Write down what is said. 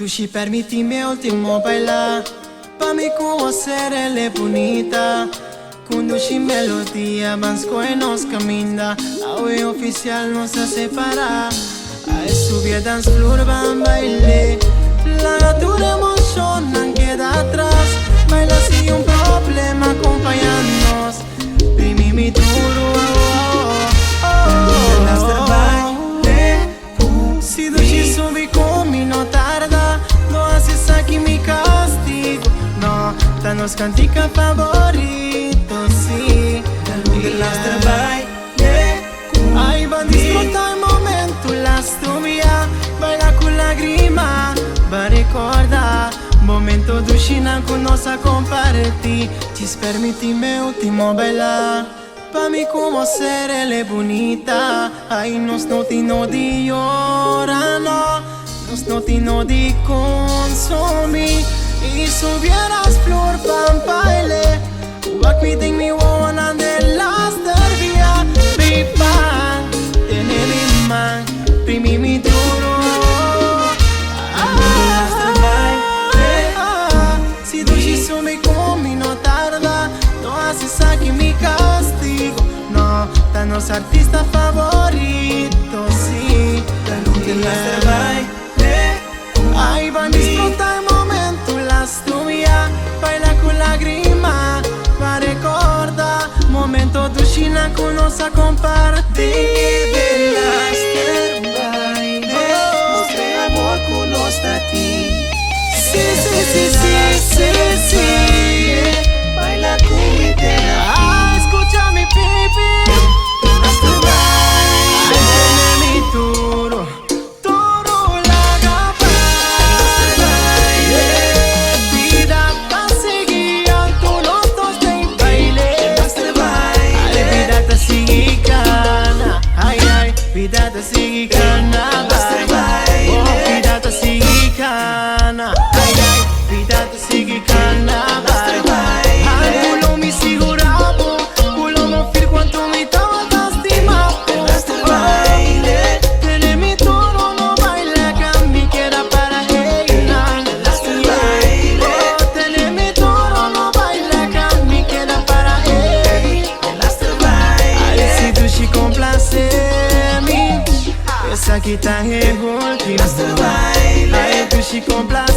Dushi, permití mi último baila. Pa mi ku ser el bunita. Ku dushi melodia, ban skohe nos kaminda. Awe ofisial nos a separá. Ai, subi e dance floor, ban baile. Laga tur emoshon keda atras. Baila sin un problema, kompañá nos. Primi mi duru, oh, oh, Laster oh. Baile ku Si dushi subi ku mi, no tarda. No hasi esaki mi kastigu. No, ta nos kantika favorito, sí. Laster baile ku Ai, ban disfrutá e momento, lastu bia. Baila ku lágrima, ban rekordá momento dushi nan ku nos a kompartí. Djis permití mi último baila. Pa mi ku ser el bunita. Ai, nos no tin nodi yora, no. Nos no tin nodi konsumí. I subi e dance floor, ban baile. Wak mi den mi wowo nan den laster bia. Mi pan, tene mi man, primi mi duru. Laster baile Ah, si dushi subi ku mi, no tarda. No hasi esaki mi kastigu. No, ta nos artista favorito, sí. Laster baile ku Ai, ban disfrutá e momento, lastu bia. Baila ku lágrima, pa rekordá momento dushi nan ku nos a kompartí. Laster baile. Mustra amor ku nos tin. Sí. Baila ku mi. Ah, skucha mi, baby. Laster baile. Ai, tene mi duru, duru laga baile. Bida ta sigui, anto nos dos den baile. Laster Ai, baile. Bida ta sigui kana. Ai, ai, bida ta sigui kana. Laster baile. Oh, bida ta sigui kana. Ai, ai, bida ta sigui kana. Laster baile. Ai, ku lo mi sigurá bo, ku lo no feel kuantu mi tabata stima bo. Laster baile. Tene mi duru, no baila ku mi keda para einan. Laster baile. Oh, tene mi duru, no baila ku mi keda para ei. Laster Ai, baile. si dushi komplasé mi, esaki ta e último. Laster baile. Ai, dushi komplasé.